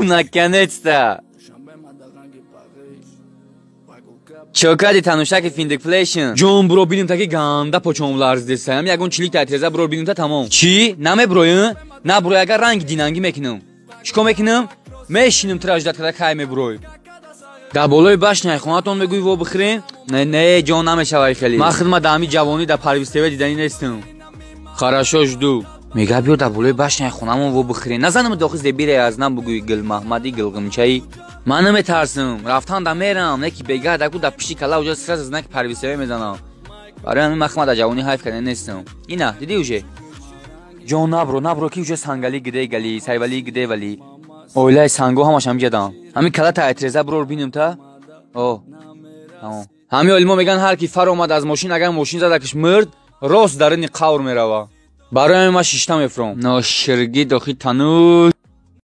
Наконец-то! Чокади танушаки финдикфлейшн. Ҷон, буро биним, таки ганда почом ларздесаям. Ягон чилик татреза буро биним та тамом. Чӣ? Намеброи? Наброй, агар ранги динангӣ мекунам. Чӣ кор мекунам? Мешинам, тра ждать када кай меброй. Дар болои башняи хонатон мегӯй во бихӯрем? Не, не, ҷон, намешавай хеле. Ман хидмат дар ҳами ҷавонӣ дар Парвиз ТВ диданӣ нестам. Хорошо, жду. Мега, биё дар болои башняи хонамон во бихӯрем. Назанам дохи зебире аз нам бугӯи Гулмаҳмади гилғимчаи. Ман наметарсам. Рафтан да мерам, не ки бега даку дар пишти кала уҷа сразу знаки Парвиз ТВ мезанам. Барои ҳамин ман хидмат дар ҷавонӣ ҳайф карда нестам. Ина, дидӣ уже? Ҷон, набро, набро, ки уже сангали гиде гали, сайвали гиде вали. Оилаи санго ҳамаш ҳамҷадан. Ҳамин кала та айтреза бурор бинем та. О. Тамом. Ҳамин олимо меган, ҳар ки фар омад аз мошин, агар мошин задакш мурд, рост дарини қавр мерава. Барои ҳамин ман шишта мефуром. Ноширги дохи тануш.